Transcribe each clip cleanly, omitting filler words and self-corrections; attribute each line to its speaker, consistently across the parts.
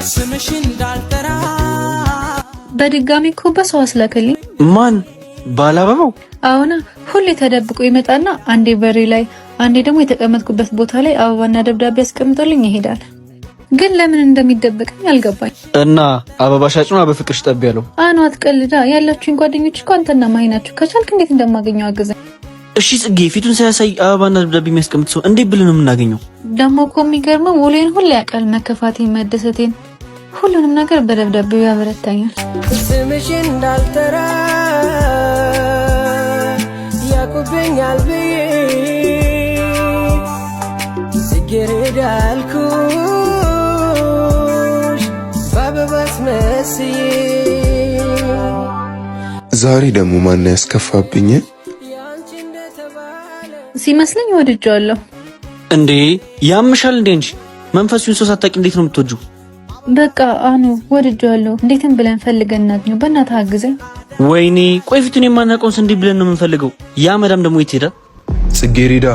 Speaker 1: ስምሽ እንዳልጠራ
Speaker 2: በድጋሚ እኮ በሰው አስላከልኝ።
Speaker 3: ማን? ባላበባው?
Speaker 2: አሁን ሁሌ ተደብቆ ይመጣና አንዴ በሬ ላይ አንዴ ደግሞ የተቀመጥኩበት ቦታ ላይ አበባና ደብዳቤ አስቀምጦልኝ ይሄዳል። ግን ለምን እንደሚደበቀኝ አልገባኝ።
Speaker 3: እና አበባ ሻጭ ነው በፍቅርሽ ጠብ ያለው?
Speaker 2: አኑ አትቀልዳ። ያላችሁኝ ጓደኞች እኮ አንተና ማሂ ናችሁ። ከቻልክ እንዴት እንደማገኘው አግዘኝ።
Speaker 3: እሺ ጽጌ፣ ፊቱን ሳያሳይ አበባና ደብዳቤ የሚያስቀምጥ ሰው እንዴት ብለን ነው የምናገኘው?
Speaker 2: ደግሞ እኮ የሚገርመው ውሎዬን ሁሌ ያውቃል። መከፋቴን፣ መደሰቴን፣ ሁሉንም ነገር በደብዳቤው ያበረታኛል።
Speaker 1: ስምሽ እንዳልጠራ ያውቁብኛል ብዬ ጽጌረዳ አልኩሽ በአበባ አስመስዬ።
Speaker 4: ዛሬ ደግሞ ማን ያስከፋብኝ?
Speaker 1: ያንቺ እንደተባለ
Speaker 2: ሲመስለኝ ወድጄዋለሁ።
Speaker 3: እንዴ ያምሻል እንዴ? እንጂ መንፈሱን ሰው ሳታውቂ እንዴት ነው የምትወጂው?
Speaker 2: በቃ አኑ ወድጄዋለሁ። እንዴትም ብለን ፈልገን እናግኘው። በእናትህ አግዘኝ።
Speaker 3: ወይኔ ቆይ ፊቱን የማናውቀውን እንዴት ብለን ነው የምንፈልገው? ያ መዳም ደግሞ የት ሄደ?
Speaker 4: ጽጌሬዳ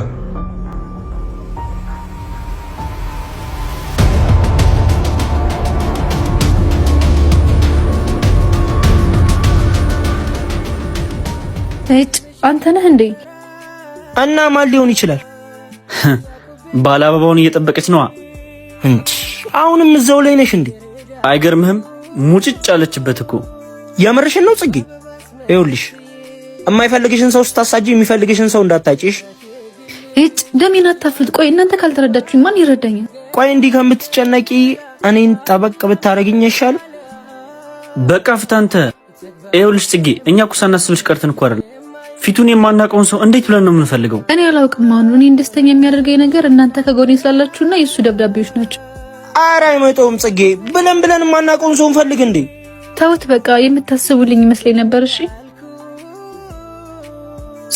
Speaker 2: እጭ አንተ ነህ እንዴ?
Speaker 5: እና ማን ሊሆን ይችላል?
Speaker 3: ባለ አበባውን እየጠበቀች ነዋ።
Speaker 5: እንዴ አሁንም እዛው ላይ ነሽ እንዴ?
Speaker 3: አይገርምህም? ሙጭጭ አለችበት እኮ።
Speaker 5: የምርሽን ነው ጽጌ? ይኸውልሽ የማይፈልግሽን ሰው ስታሳጂ የሚፈልግሽን ሰው እንዳታጭሽ።
Speaker 2: እጭ ደሜን አታፍልጥ። ቆይ እናንተ ካልተረዳችሁኝ ማን ይረዳኛል?
Speaker 5: ቆይ እንዲህ ከምትጨነቂ እኔን ጠበቅ ብታረግኝ አይሻልም?
Speaker 3: በቃ ፍታ አንተ። ይኸውልሽ ጽጌ፣ እኛ እኮ ሳናስብሽ ቀርተን እኮ አይደለም። ፊቱን የማናውቀውን ሰው እንዴት ብለን ነው የምንፈልገው?
Speaker 2: እኔ አላውቅም። አሁን እኔን ደስተኛ የሚያደርገኝ ነገር እናንተ ከጎኔ ስላላችሁና የእሱ ደብዳቤዎች ናቸው።
Speaker 5: ኧረ አይመጣውም ጽጌ። ብለን ብለን የማናውቀውን ሰው እንፈልግ እንዴ?
Speaker 2: ተውት በቃ። የምታስቡልኝ ይመስለኝ ነበር። እሺ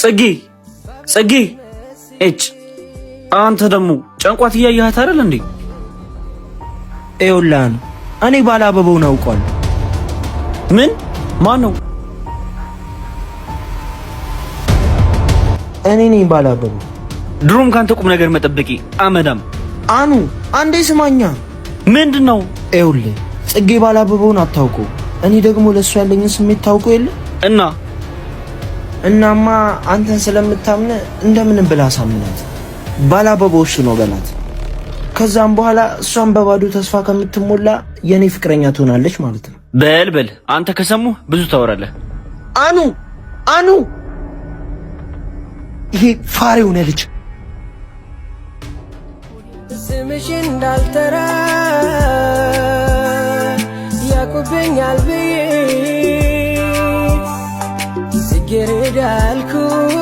Speaker 3: ጽጌ ጽጌ፣ እጭ አንተ ደግሞ ጨንቋት እያየሃት አይደል እንዴ?
Speaker 5: ይኸውልህ ነው እኔ ባለ አበባውን አውቀዋለሁ።
Speaker 3: ምን? ማን ነው?
Speaker 5: እኔ ነኝ ባለ አበባው።
Speaker 3: ድሮም ካንተ ቁም ነገር መጠበቂ አመዳም።
Speaker 5: አኑ አንዴ ስማኛ።
Speaker 3: ምንድን ነው?
Speaker 5: ይኸውልህ ጽጌ ባለ አበባውን አታውቀው፣ እኔ ደግሞ ለእሱ ያለኝን ስሜት ታውቀው የለ
Speaker 3: እና
Speaker 5: እናማ አንተን ስለምታምን እንደምንም ብላ አሳምናት። ባለ አበባው እሱ ነው በላት። ከዛም በኋላ እሷን በባዶ ተስፋ ከምትሞላ የኔ ፍቅረኛ ትሆናለች ማለት ነው።
Speaker 3: በል በል፣ አንተ ከሰሙ ብዙ ታወራለህ።
Speaker 5: አኑ አኑ፣ ይሄ ፋር የሆነ ልጅ
Speaker 1: ስምሽ እንዳልጠራ ያውቁብኛል ብዬ ጽጌረዳ አልኩሽ።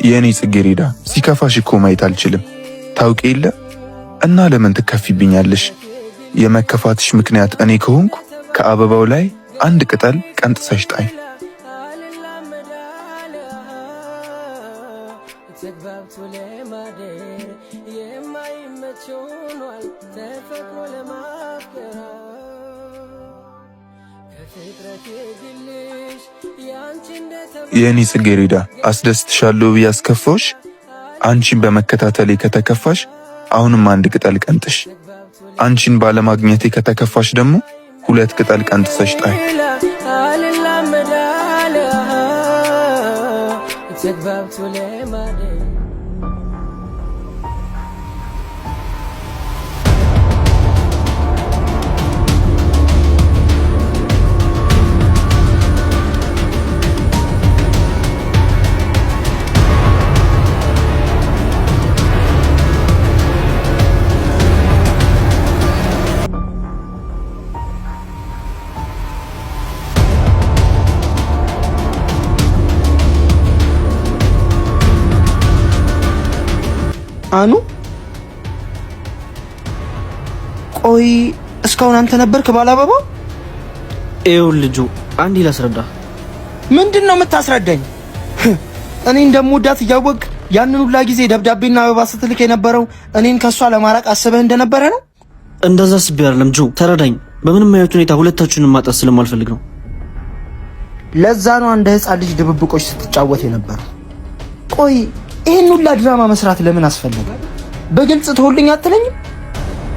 Speaker 4: የእኔ ጽጌሬዳ ሲከፋሽ እኮ ማየት አልችልም። ታውቂ የለ እና ለምን ትከፊብኛለሽ? የመከፋትሽ ምክንያት እኔ ከሆንኩ ከአበባው ላይ አንድ ቅጠል ቀንጥሰሽ ጣይ።
Speaker 1: ተግባብቶ ለማደር የማይመች ሆኗል ተፈጥሮ ለማፍቀር ከፍጥረት የግልሽ ያንቺ እንደተባለ
Speaker 4: የእኔ ጽጌሬዳ አስደስትሻለሁ ብዬ አስከፋሁሽ? አንቺን በመከታተሌ ከተከፋሽ አሁንም አንድ ቅጠል ቀንጥሽ። አንቺን ባለማግኘቴ ከተከፋሽ ደግሞ ሁለት ቅጠል ቀንጥሰሽ ጣይ።
Speaker 1: አልላመዳለ ተግባብቶ ለማደር
Speaker 5: አኑ ቆይ እስካሁን አንተ ነበርክ ባለ አበባው?
Speaker 3: ይኸውልህ ልጁ አንዴ ላስረዳ።
Speaker 5: ምንድን ነው የምታስረዳኝ? እኔ እንደምወዳት እያወቅ ያንን ሁላ ጊዜ ደብዳቤና አበባ ስትልክ የነበረው እኔን ከእሷ ለማራቅ አስበህ እንደነበረ ነው?
Speaker 3: እንደዛ አስቤ አይደለም ጆ፣ ተረዳኝ። በምንም አይነት ሁኔታ ሁለታችሁንም ማጣት ስለማልፈልግ ነው።
Speaker 5: ለዛ ነው እንደ ሕፃን ልጅ ድብብቆች ስትጫወት የነበረው። ቆይ ይህን ሁላ ድራማ መስራት ለምን አስፈለገ? በግልጽ ተውልኝ አትለኝም?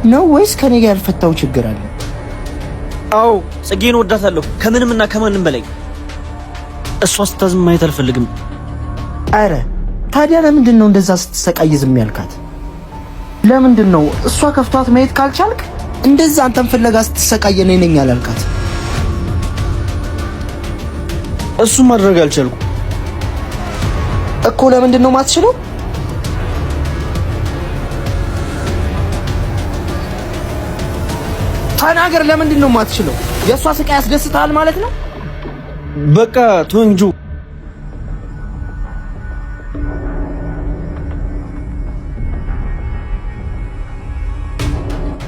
Speaker 5: ነው ወይስ ከኔ ጋር ያልፈታው ችግር አለ?
Speaker 3: አዎ ጽጌን ወዳታለሁ ከምንምና ከማንም በላይ። እሷ ስታዝም ማየት አልፈልግም።
Speaker 5: አረ ታዲያ ለምንድን ነው እንደዛ ስትሰቃይ ዝም ያልካት? ለምንድን ነው እሷ ከፍቷት ማየት ካልቻልክ እንደዛ አንተን ፍለጋ ስትሰቃይ እኔ ነኝ ያላልካት?
Speaker 3: እሱ ማድረግ አልቻልኩ
Speaker 5: እኮ። ለምንድን ነው ማትችለው? ተናገር። ለምንድን ነው የማትችለው? የእሷ ስቃይ ያስደስትሃል ማለት ነው?
Speaker 3: በቃ ተወኝ ጆ።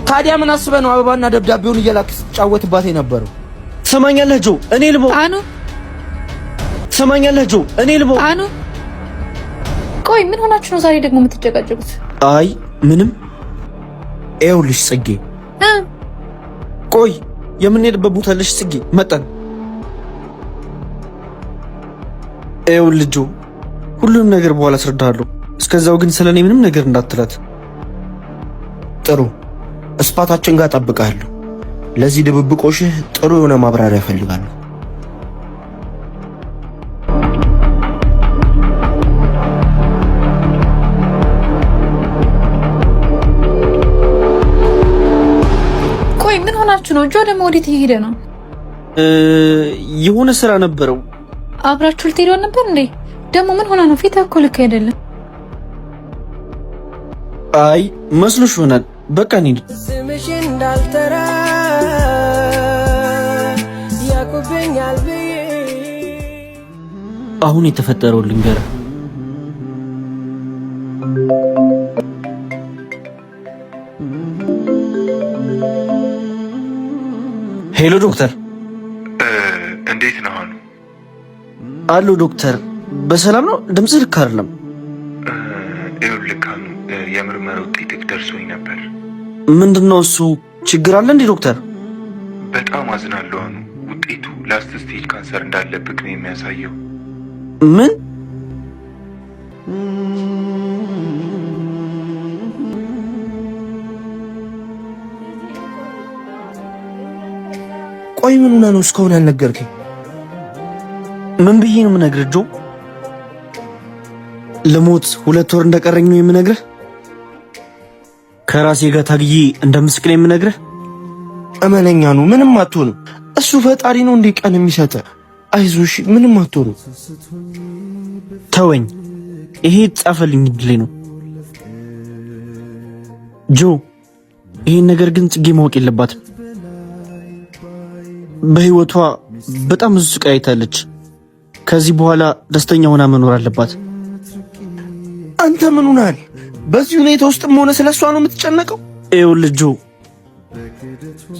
Speaker 5: ታዲያ ምን አስበህ ነው አበባና ደብዳቤውን እየላክ ስትጫወትባት የነበረው?
Speaker 3: ትሰማኛለህ ጆ? እኔ ልሞ
Speaker 2: አኑ
Speaker 3: ትሰማኛለህ ጆ? እኔ ልሞ
Speaker 2: አኑ፣ ቆይ ምን ሆናችሁ ነው ዛሬ ደግሞ የምትጨቃጨቁት?
Speaker 3: አይ ምንም።
Speaker 5: ይኸውልሽ ጽጌ፣
Speaker 3: ቆይ የምንሄድበት ቦታ ልሽ ጽጌ መጣን። ይኸውልህ ጆ፣ ሁሉንም ነገር በኋላ አስረዳሃለሁ። እስከዛው ግን ስለኔ ምንም ነገር እንዳትላት።
Speaker 5: ጥሩ እስፓታችን ጋር ጠብቃለሁ። ለዚህ ድብብቆሽህ ጥሩ የሆነ ማብራሪያ እፈልጋለሁ።
Speaker 2: ቆይ ምን ሆናችሁ ነው? ጆ ደግሞ ወዴት እየሄደ ነው?
Speaker 3: የሆነ ስራ ነበረው።
Speaker 2: አብራችሁ ልትሄዱ ነበር እንዴ? ደግሞ ምን ሆና ነው? ፊትህ እኮ ልክ አይደለም።
Speaker 3: አይ መስሎሽ ይሆናል። በቃ እንሂድ።
Speaker 1: ስምሽ እንዳልጠራ ያውቁብኛል ብዬ
Speaker 3: አሁን የተፈጠረውን ልንገርህ። Hello ዶክተር፣
Speaker 4: እንዴት ነው አሁን?
Speaker 3: አሎ ዶክተር፣ በሰላም ነው? ድምፅህ ልክ አይደለም።
Speaker 4: ይኸውልህ አኑ፣ የምርመራ ውጤትህ ደርሶኝ ነበር።
Speaker 3: ምንድን ነው እሱ? ችግር አለ እንዴ ዶክተር?
Speaker 4: በጣም አዝናለሁ አኑ። ውጤቱ last stage ካንሰር እንዳለብህ ነው የሚያሳየው።
Speaker 3: ምን?
Speaker 5: ቆይ ምን ሆነህ ነው እስካሁን ያልነገርከኝ?
Speaker 3: ምን ብዬ ነው የምነግርህ ጆ? ልሞት 2 ወር እንደቀረኝ ነው የምነግርህ? ከራሴ ጋር ታግዬ እንደምስቅ ነው የምነግርህ?
Speaker 5: እመነኛ ነው፣ ምንም አትሆንም። እሱ ፈጣሪ ነው እንዴ ቀን የሚሰጥ? አይዞሽ፣ ምንም አትሆንም።
Speaker 3: ተወኝ፣ ይሄ የተጻፈልኝ እድሌ ነው ጆ። ይሄን ነገር ግን ጽጌ ማወቅ የለባትም። በህይወቷ በጣም ብዙ ስቃይ አይታለች። ከዚህ በኋላ ደስተኛ ሆና መኖር አለባት።
Speaker 5: አንተ ምን ሆነሃል? በዚህ ሁኔታ ውስጥም ሆነ ስለ እሷ ነው የምትጨነቀው?
Speaker 3: ይኸውልህ ጆ፣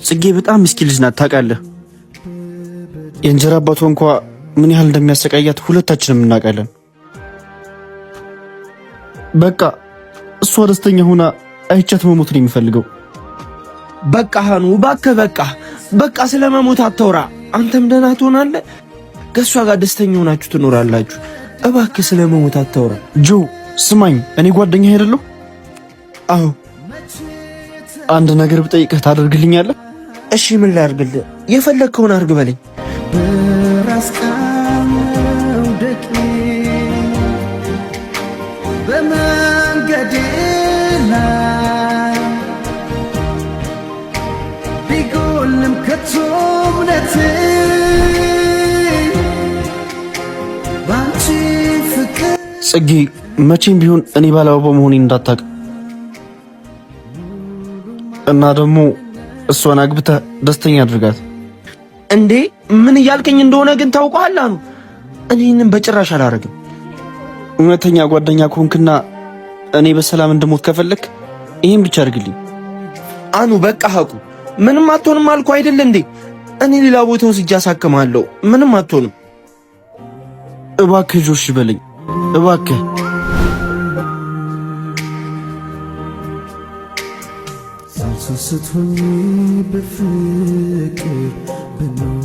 Speaker 3: ጽጌ በጣም ምስኪን ልጅ ናት ታውቃለህ። የእንጀራ አባቷ እንኳ ምን ያህል እንደሚያሰቃያት ሁለታችንም እናውቃለን። በቃ እሷ ደስተኛ ሆና አይቻት መሞት ነው የሚፈልገው።
Speaker 5: በቃ ሀኑ እባክህ፣ በቃ በቃ፣ ስለ መሞት አታውራ። አንተም ደህና ትሆናለህ፣ ከእሷ ጋር ደስተኛ ሆናችሁ ትኖራላችሁ። እባክህ ስለ መሞት አታውራ።
Speaker 3: ጆ ስማኝ፣ እኔ ጓደኛ አይደለሁ?
Speaker 5: አዎ።
Speaker 3: አንድ ነገር ብጠይቅህ ታደርግልኛለህ?
Speaker 5: እሺ፣ ምን ላድርግልህ? የፈለግከውን አድርግ በለኝ።
Speaker 1: በራስ ቃል መውደቄ በመንገዴ ላይ ቢጎልም ከቶ እምነቴ ባንቺ ፍቅር
Speaker 3: ጽጌ መቼም ቢሆን እኔ ባለአበባ መሆኔን እንዳታውቅ እና ደግሞ እሷን አግብተህ ደስተኛ አድርጋት።
Speaker 5: እንዴ ምን እያልከኝ እንደሆነ ግን ታውቀዋለህ? አኑ እኔ ይህንን በጭራሽ አላደርግም።
Speaker 3: እውነተኛ ጓደኛ ከሆንክና እኔ በሰላም እንድሞት ከፈለክ ይህን ብቻ አድርግልኝ።
Speaker 5: አኑ በቃ ሀቁ ምንም አትሆንም አልኩ አይደል እንዴ? እኔ ሌላ ቦታ ወስጄ አሳክምሃለሁ። ምንም አትሆንም።
Speaker 3: እባክህ ጆሽ በለኝ እባክህ።
Speaker 1: ሳልሰስት ሆኜ በፍቅር ብኖር